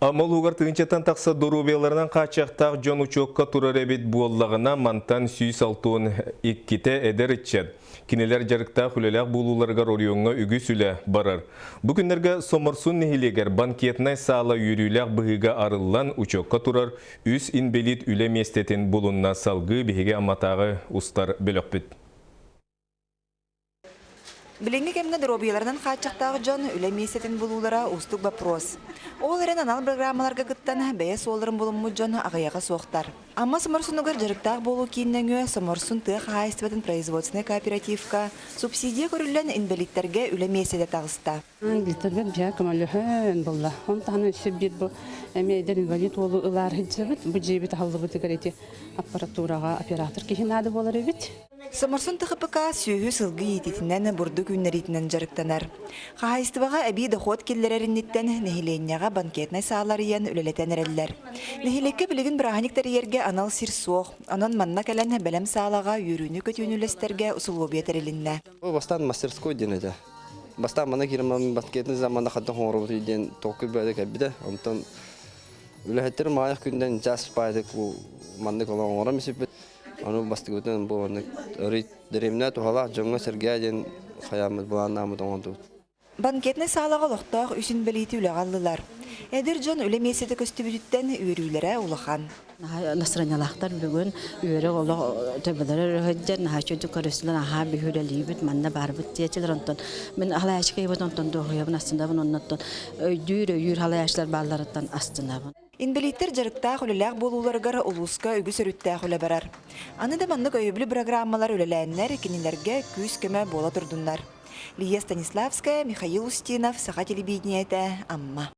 Амма улууһугар тыһыынчаттан тахса доруобуйаларынан хааччахтаах дьон учуокка турар эбит буоллаҕына, мантан 162-тэ эдэр ыччат. Кинилэр дьарыктаах үлэлээх буолууларыгар оройуоҥҥа үгүс үлэ барар. Бу күннэргэ Соморсун нэһилиэгэр банкетнай саала үөрүүлээх быһыыга арыллан, учуокка турар үс инбэлиит үлэ миэстэтин булунна. Салгыы биһиги Амматааҕы устар бөлөхпүт. Билиҥҥи кэмҥэ доруобуйаларынан хааччахтаах дьон үлэ миэстэтин булуулара уустук боппуруос. Ол эрэн анал бырагыраамаларга кыттан, бэйэ суолларын булуммут дьон аҕыйаҕа суохтар. Амма Соморсунугар дьарыктаах буолуу киин нөҥүө Соморсун тыа хаһаайыстыбатын производственнай кооперативка субсидия көрүллэн инбэлииттэргэ үлэ миэстэтэ таҕыста. Инбэлииттэргэ биһиэхэ көмөлөһөн буолла. Ону таһынан өссө биир бу эмиэ эдэр инвалид уолу ылаар сылдьабыт. Бу дьиэбит аһыллыбытыгар ити аппаратураҕа оператор киһи наада буолар эбит. Соморсун ТХПК сүөһү-сылгы иитиитинэн, бурдук үүннэриитинэн дьарыктанар. Хаһаайыстыбаҕа эбии дохуот киллэрэр инниттэн нэһилиэнньэҕэ банкетнай саала арыйан үлэлэтэн эрэллэр. Нэһилиэккэ билигин бырааһынньык тэрийэргэ анал сир суох. Онон манна кэлэн бэлэм саалаҕа үөрүүнү-көтүүнү үллэстэргэ усулуобуйа тэрилиннэ. Бу бастаан мастерской диэн этэ. Бастаан манна киирэн банкетный замана ханна оҥоробутуй диэн толкуй бөҕө кэлбитэ. Онтон үлэһиттэр маайах күнтэн час паайдык маннык олоҥорон испиппит. Ону бастакытынан бу маннык өрүй дэриэбинэ туһалаах дьоҥҥо-сэргээ диэн хайааммыт былааннааммыт оҥордубут. Банкетнай саалаҕа олохтоох үс инбэлиити үлэҕэ ыллылар. Эдэр дьон үлэ миэстэтэ көстүбүтүттэн үөрүүлэрэ улахан. Настырыанньалаахтар бүгүн үөрэх олох төбөлөрө өрөһөддьэр наһаа үчүгэй көрүстүлэр аһаа биһи үлэлиибит манна баарбыт диэтилэр онтон мин халааччы киһибин онтон дуоһуйабын астынабын оннуттан өйдүүр өйүүр халааччылар баалларыттан астынабын. Инбэлииттэр дьарыктаах үлэлээх буолууларыгар улууска үгүс өрүттээх үлэ барар. Аны да маннык өйөбүл бырагырааммалар үлэлээннэр, кинилэргэ күүс-көмө буола турдуннар. Лия Станиславская, Михаил Устинов, Саха телевидениетэ, Амма.